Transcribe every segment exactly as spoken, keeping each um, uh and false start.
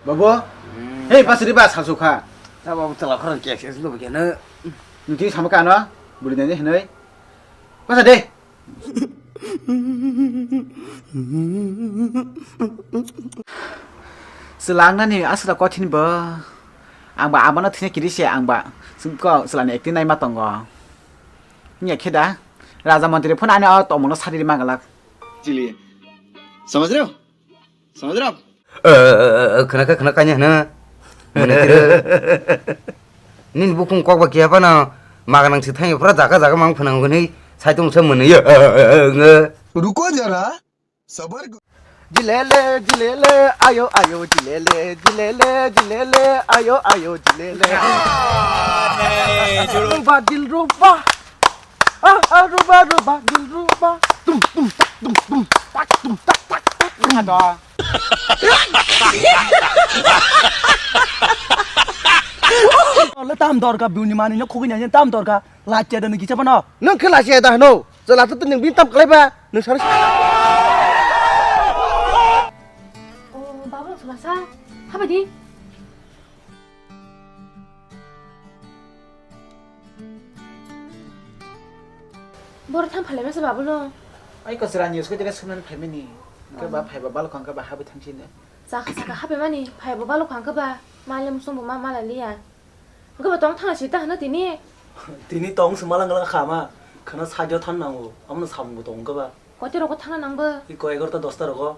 Babu, hei, pasri ba sasu kha. Ta babu tala khorang kek ses lu kena. Niti sama kano, buri nani hinoi. Pasa de. Swlangnani aswra kothin bo. Ang ba abano thina kiri se ang ba. Sumko swlani acting naima tongo. Nya kheda. Raja montri phone ani o tomungno sadi mangalak. Chili. Samajh rahe ho? Samajh rahe ho? Khna kha khna kanya hna. Mwnwi khe. Nini bukung kok ba kiya phano maga nang si thangyo phra jaga jaga mang phwnang gwnwi saitung se mwnwi yo. Ruko jara, sabar karo. Jilele, jilele, ayo, ayo, jilele, jilele, jilele, ayo, ayo, jilele. Ruba, dilruba. Ah, ah, ruba, ruba, dilruba. Tum, tum, tak, tum, tum, tak, tum, tak, tak, tak. Ada. Le tam dorka buni mani no khogini ani tam dorka. Lachya da niki chapano. Nung khe lachya da hano. Jala tu nung bin tam kalai ba. Nung sar. O babu sumasa. Haba di. Boro tham phalai masa babu no. Ai ko sira news ko tira sumnan phaimani. Ke ba phaiba bal khang ke ba habi thangsi ne. Saka saka habi mani phaiba bal khang ke ba. Male musung bo ma mala liya. Ke ba tong thang si ta hana tini. Tini tong sumala ngala khama. Khana sajo than nango. Amno samung bo tong ke ba. Kote roko thang nang bo. I ko egarta dosta roko.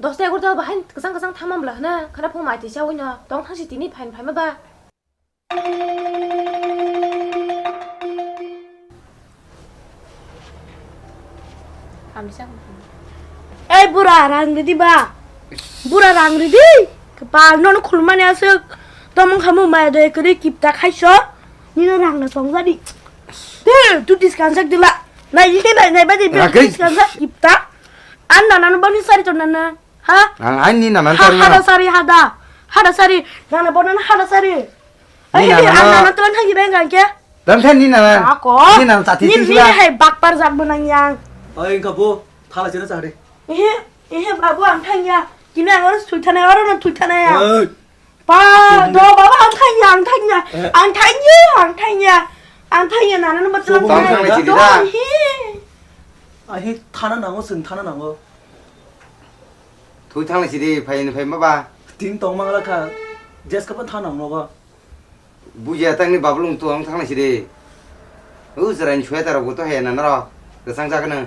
Dosta egarta bahai kasang kasang thama bla hana. Khana phung mai tisa wino. Tong thang si tini phain phaima ba. Ei bura rang ridi ba. Bura rang ridi. Kepal nono khulmani aswk. Tomong khamu maya doya kwrwi kipta khaiso. Nino rang na tong jadi. Te tu diskan sak dila. Nai nai nai badi Rakai. Diskan sak kipta. An nana no bani sari to nana. Ha? Ang ani nana Ha, tari hada mana. Sari hada. Hada sari. Nana bono hada sari. Ni Ai, nana ang no. Nana tuan thagi beng kangke. Dam khan ni nana. Ako. Ni nana tati Ni, tin ni sila. Hai bakpar jak benang yang. Oi, engka bo, thala chena chahade. Ehe, ehe, babu ang thangya. Kini ang oro sui thana, oro no thui thana ya. Oi. Pa, do, babu ang thangya, ang thangya. Eh. Ang thangya, ang thangya. Ang thangya, nana no batlang. Tong thangya. Thangya sidi da. He. Ahi thana nango, sing thana nango. Thui thanglaisidi, phai ni phai ma ba. Tin tong mangla kha, jes kha phan thang nang nogo. Bujiya tangni bablung tong thanglaisidi. U jerain sweater rok bo to he na naro. Kwchang jak no.